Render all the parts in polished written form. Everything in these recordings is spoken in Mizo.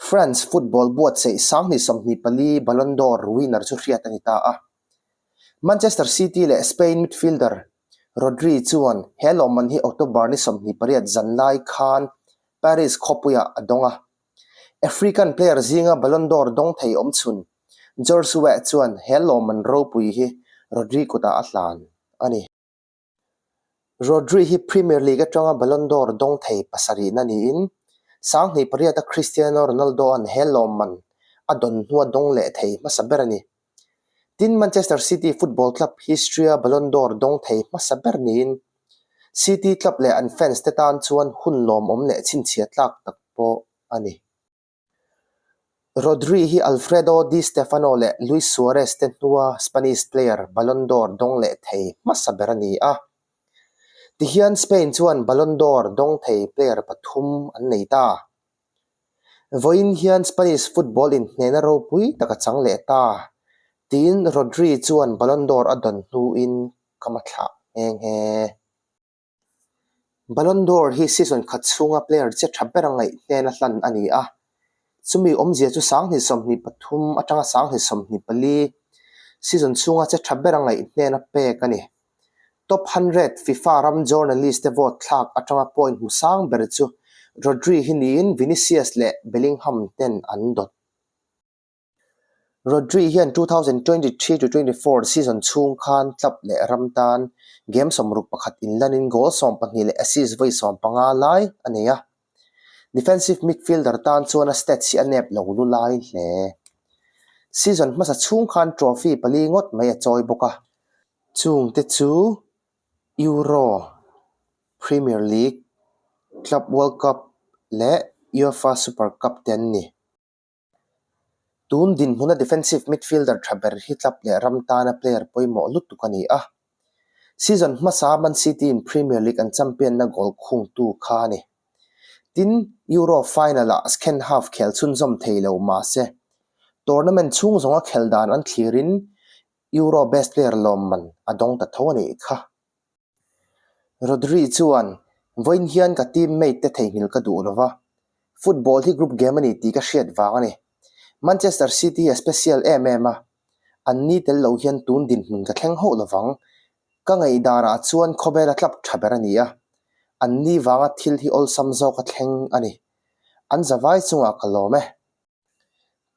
France football buatsaih 2024 Ballon d'Or winner chu hriat a ni ta a. Manchester City leh Spain midfielder Rodri chuan he lawmman hi October ni 28 zanlai khan Paris khawpuiah a dawng a. African player zinga Ballon d'Or dawng thei awmchhun George Weah chuan he lawmman ropui hi Rodri kutah a hlan a ni. Rodri hi Premier League atanga Ballon d'Or dawng thei pasarihna niin, 2008 a Cristiano Ronaldo-a'n he lawmman a dawn hnua dawng leh thei hmasa ber a ni. Tin, Manchester City football club history-a Ballon d'Or dawng thei hmasa ber niin, City club leh an fans te tan chuan hun lawmawm leh chhinchhiah tlak tak pawh a ni. Rodri hi Alfredo Di Stefano leh Luis Suarez te hnua Spanish player Ballon d'Or dawng leh thei hmasa ber a ni a. Tihian Spain chuan Ballon d'Or dawng thei player pathum an nei ta. Vawiin hian Spanish football inhnehna ropui tak a chang leh ta, tiin Rodri chuan Ballon d'Or a dawn hnuin ka mathlah nghe nghe. Ballon d'Or hi season khat chhunga player che tha ber a ngaih hnena hlan a ni a, chumi awmzia chu 2023 atanga 2024 season chhunga che tha ber a ngaih hnena pek a ni. Top 100 FIFA ram journalist te vote thlak atanga point hmu sang ber chu Rodri hi niin Vinicius leh Bellingham ten an dawt. Rodri hian 2023-24 season chhung khan club leh ram tan game 61 inlanin goal 12 leh assist vawi 15 lai a nei a. Defensive midfielder tan chuan a stats hi a nep lo lu lai hle. Season hmasa chhung khan trophy pali ngawt mai a chawi bawk a. Chungte chu Euro, Premier League, Club World Cup leh UEFA Super Cup te an ni. Tun dinhmuna defensive midfielder tha ber hi club leh ram tana player pawimawh lutuk a ni a. Season hmasa Man City-in Premier League an champion-na goal khungtu kha a ni. Tin, Euro final-ah second half khel chhunzawm thei lo mahse, tournament chhung zawnga khel dan an thlirin Euro best player lawmman a dawng ta tho a nih kha. Rodri chuan, Vawiin hian ka teammate te theihnghilh ka duh lova, football hi group game a ni tih ka hriat vang a ni. Manchester City hi a special em em a, an ni tel lo hian tun dinhmun ka thleng hauh lovang. Ka ngaihdanah chuan khawvela club tha ber a ni a, an ni vanga thil hi awlsam zawk a thleng a ni. An zavai chungah ka lawm e.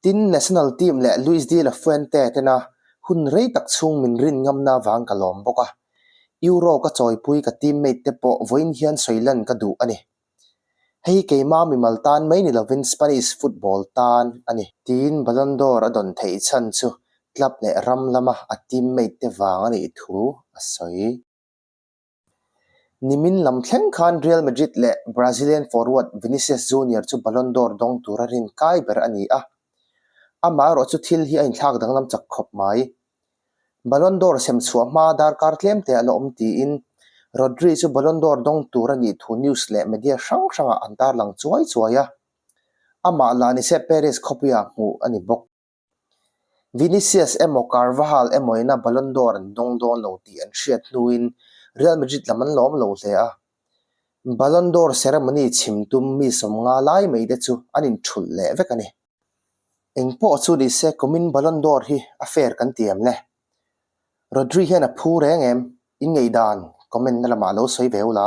Tin, national team leh Luis de la Fuente tena hun rei tak chhung min rin ngamna avang ka lawm bawk a. Euro ka chawipui ka teammate te pawh vawiin hian sawi lan ka duh a ni. Hei hi keima mimal tan mai ni lovin Spanish football tan a ni. Tiin Ballon d'Or a dawn theih chhan chu club leh ram lama a teammate te vang a nih thu a sawi. Nimin lam thleng khan Real Madrid leh Brazilian forward Vinicius Junior chu Ballon d'Or dawng tura rin kai ber a ni a, amaherawh chu thil hi a inthlak danglam chak khawp mai. Ballon d'Or sem chhuah hma darkar tlem te a la awm tiin Rodri chu Ballon d'Or dawng tur a nih thu news leh media hrang hrangah an tarlang chuai chuai a, amah lah nise Paris khawpuiah hmuh a ni bawk. Vinicius emaw Carvajal emaw ina Ballon d'Or an dawng dawn lo tih an hriat hnuin Real Madrid lam an lawm lo hle a. Ballon d'Or ceremony chhim tum mi 50 lai mai te chu an inthulh leh vek a ni. Eng pawh chu ni se kumin Ballon d'Or hi a fair kan ti em le? Rodri hian a phu reng em? In ngei dan comment na lamah lo sawi ve ula.